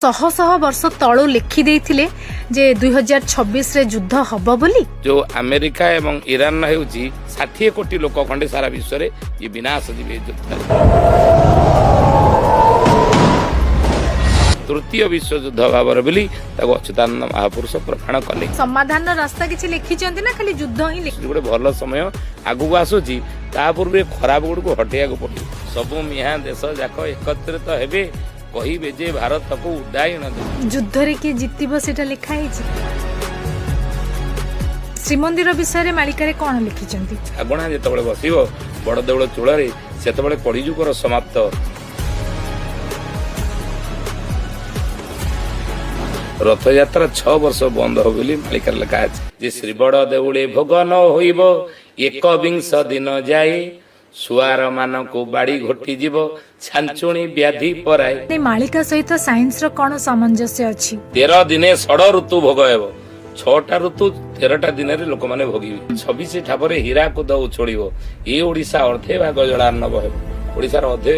ଶହ ଶହ ବର୍ଷ ତଳୁ ଲେଖି ଦେଇଥିଲେ ଯେ 2026ରେ ଯୁଦ୍ଧ ହବ ବୋଲି। ଯୋଉ ଆମେରିକା ଏବଂ ଇରାନ ହେଉଛି 60 କୋଟି ଲୋକ ଖଣ୍ଡେ ସାରା ବିଶ୍ୱରେ ଇଏ ବିନାଶ ଯିବେ ଏ ଯୁଦ୍ଧରେ। ତୃତୀୟ ବିଶ୍ୱଯୁଦ୍ଧ ଭାବରେ ବୋଲି ତାକୁ ଅଚ୍ୟୁତାନନ୍ଦ ମହାପୁରୁଷ ପ୍ରମାଣ କଲେ। ସମାଧାନର ରାସ୍ତା କିଛି ଲେଖିଛନ୍ତି ନା ଖାଲି ଯୁଦ୍ଧ ହିଁ ଲେଖି ଗୋଟେ ଭଲ ସମୟ ଆଗକୁ ଆସୁଛି, ତା ପୂର୍ବେ ଖରାପ ଗୁଡ଼ିକୁ ହଟେଇବାକୁ ପଡିବ। ସବୁ ମିଆଁ ଦେଶ ଯାକ ଏକତ୍ରିତ ହେବେ, କହିବେ ଯେ ଭାରତକୁ ଉଡାଇଣ ଦେବେ। ଯୁଦ୍ଧରେ କିଏ ଜିତିବ ସେଇଟା ଲେଖା ହେଇଛି? ଶ୍ରୀମନ୍ଦିର ବିଷୟରେ ମାଳିକାରେ କଣ ଲେଖିଛନ୍ତି? ଶାଗୁଣା ଯେତେବେଳେ ବସିବ ବଡ ଦେଉଳ ଚୂଳରେ, ସେତେବେଳେ କଳିଯୁଗର ସମାପ୍ତ। ରଥଯାତ୍ରା 6 ବର୍ଷ ବନ୍ଦ ହବ ବୋଲି ମାଳିକାରେ ଲେଖା ଅଛି ଯେ ଶ୍ରୀବଡ ଦେଉଳେ ଭୋଗ ନ ହୋଇବ ଏକବିଂଶ ଦିନ ଯାଏ, ସୁଆର ମାନଙ୍କୁ ବାଡି ଘୋଟିଯିବ, ଛାଞ୍ଚୁଣି ବ୍ୟାଧି ପରାଏ। ଏ ମାଳିକା ସହିତ ସାଇନ୍ସର କଣ ସାମଞ୍ଜସ୍ୟ ଅଛି? 13 ଦିନେ ଷଡ଼ ଋତୁ ଭୋଗ ହେବ। 6ଟା ଋତୁ 13ଟା ଦିନରେ ଲୋକମାନେ ଭୋଗିବେ। 26 ଠାବରେ ହୀରାକୁଦ ଉଛୁଳିବ। ଏ ଓଡିଶା ଅର୍ଧେ ଭାଗ ଜଳାର୍ଣ୍ଣବ ହେବ। ଓଡିଶାର ଅଧେ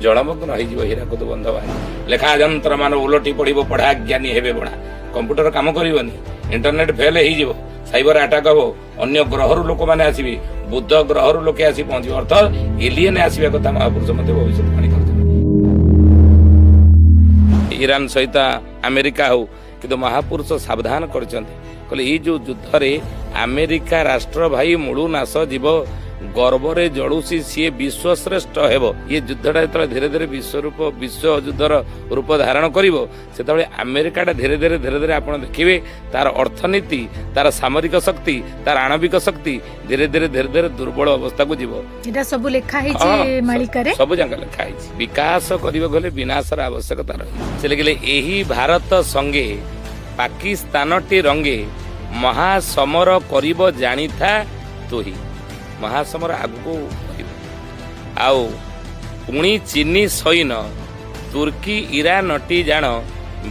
ଜଳମଗ୍ନ ହେଇଯିବ ହୀରାକୁଦ ବନ୍ଧ ବାହାରି। ଲେଖା ଯନ୍ତ୍ର ମାନ ଓଲଟି ପଡିବ, ପଢା ଜ୍ଞାନୀ ହେବେ ବଣା। କମ୍ପ୍ୟୁଟର କାମ କରିବନି, ଇଣ୍ଟରନେଟ ଫେଲ ହେଇଯିବ, ସାଇବର ଆଟାକ ହବ, ଅନ୍ୟ ଗ୍ରହରୁ ଲୋକମାନେ ଆସିବେ, ବୁଧ ଗ୍ରହରୁ ଲୋକେ ଆସି ପହଞ୍ଚିବେ। ଅର୍ଥ ଏଲିଏନ ଆସିବା କଥା ମହାପୁରୁଷ ମଧ୍ୟ ଭବିଷ୍ୟତବାଣୀ କରିଛନ୍ତି। ଇରାନ ସହିତ ଆମେରିକା ହଉ, କିନ୍ତୁ ମହାପୁରୁଷ ସାବଧାନ କରିଛନ୍ତି। କହିଲେ ଏଇ ଯୋଉ ଯୁଦ୍ଧରେ ଆମେରିକା ରାଷ୍ଟ୍ର ଭାଇ ମୂଳୁ ନାଶ ଯିବ, ଗର୍ବରେ ଜଳୁଛି ସିଏ ବିଶ୍ୱଶ୍ରେଷ୍ଠ ହେବ। ଇଏ ଯୁଦ୍ଧଟା ଯେତେବେଳେ ଧୀରେ ଧୀରେ ବିଶ୍ୱରୂପ ବିଶ୍ୱ ଯୁଦ୍ଧର ରୂପ ଧାରଣ କରିବ, ସେତେବେଳେ ଆମେରିକାଟା ଧୀରେ ଧୀରେ ଧୀରେ ଧୀରେ ଆପଣ ଦେଖିବେ ତାର ଅର୍ଥନୀତି, ତାର ସାମରିକ ଶକ୍ତି, ତାର ଆଣବିକ ଶକ୍ତି ଧୀରେ ଧୀରେ ଧୀରେ ଧୀରେ ଦୁର୍ବଳ ଅବସ୍ଥାକୁ ଯିବ। ଏଟା ସବୁ ଲେଖା ହେଇଛି ହଁ, ମାଳିକାରେ? ସବୁ ଯାକ ଲେଖା ହେଇଛି। ବିକାଶ କରିବାକୁ ହେଲେ ବିନାଶର ଆବଶ୍ୟକତା ରହିଛି। ସେ ଲେଖିଲେ, ଏହି ଭାରତ ସଙ୍ଗେ ପାକିସ୍ତାନଟି ରଙ୍ଗେ ମହାସମର କରିବ ଜାଣିଥା ତୁହି। ମହାସମର ଆଗକୁ କରିବ। ଆଉ ପୁଣି ଚିନି ସୈନ ତୁର୍କୀ ଇରାନଟି ଜାଣ,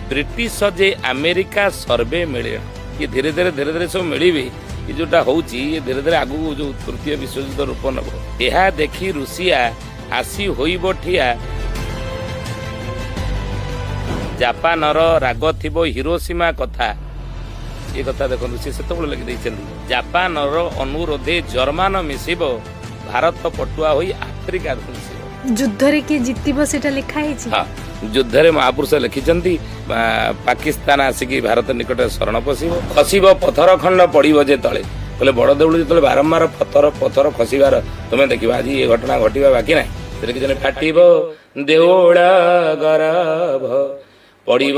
ବ୍ରିଟିଶ ଯେ ଆମେରିକା ସର୍ବେ ମିଳିଣ। ଇଏ ଧୀରେ ଧୀରେ ଧୀରେ ଧୀରେ ସବୁ ମିଳିବେ। ଏ ଯୋଉଟା ହଉଛି, ଇଏ ଧୀରେ ଧୀରେ ଆଗକୁ ଯୋଉ ତୃତୀୟ ବିଶ୍ୱଯୁଦ୍ଧ ରୂପ ନେବ। ଏହା ଦେଖି ରୁଷିଆ ଆସି ହୋଇବ ଠିଆ, ଜାପାନର ରାଗ ଥିବ ହିରୋସୀମା କଥା। ଏ କଥା ଦେଖନ୍ତୁ, ସେ ସେତେବେଳେ ଲେଖି ଦେଇଛନ୍ତି। ଜାପାନର ଅନୁରୋଧେ ଜର୍ମାନ ମିଶିବ, ଭାରତ ପଟୁଆ ହୋଇ ଆଫ୍ରିକା ଧ୍ୱଂସିବ। ଯୁଦ୍ଧରେ କିଏ ଜିତିବ ସେଇଟା ଲେଖା ହେଇଛି? ହଁ, ଯୁଦ୍ଧରେ ମହାପୁରୁଷ ଲେଖିଛନ୍ତି, ପାକିସ୍ତାନ ଆସିକି ଭାରତ ନିକଟରେ ଶରଣ ପଶିବ, ଖସିବ ପଥର ଖଣ୍ଡ ପଡିବ ଯେ ତଳେ। କହିଲେ ବଡ ଦେଉଳ ଯେତେବେଳେ ବାରମ୍ବାର ପଥର ପଥର ଖସିବାର ତୁମେ ଦେଖିବ, ଆଜି ଏ ଘଟଣା ଘଟିବା ବାକି ନାହିଁ। ସେ ଲେଖିଛନ୍ତି, ଫାଟିବ ଦେଉଳ ଗରଭ ପଡିବ।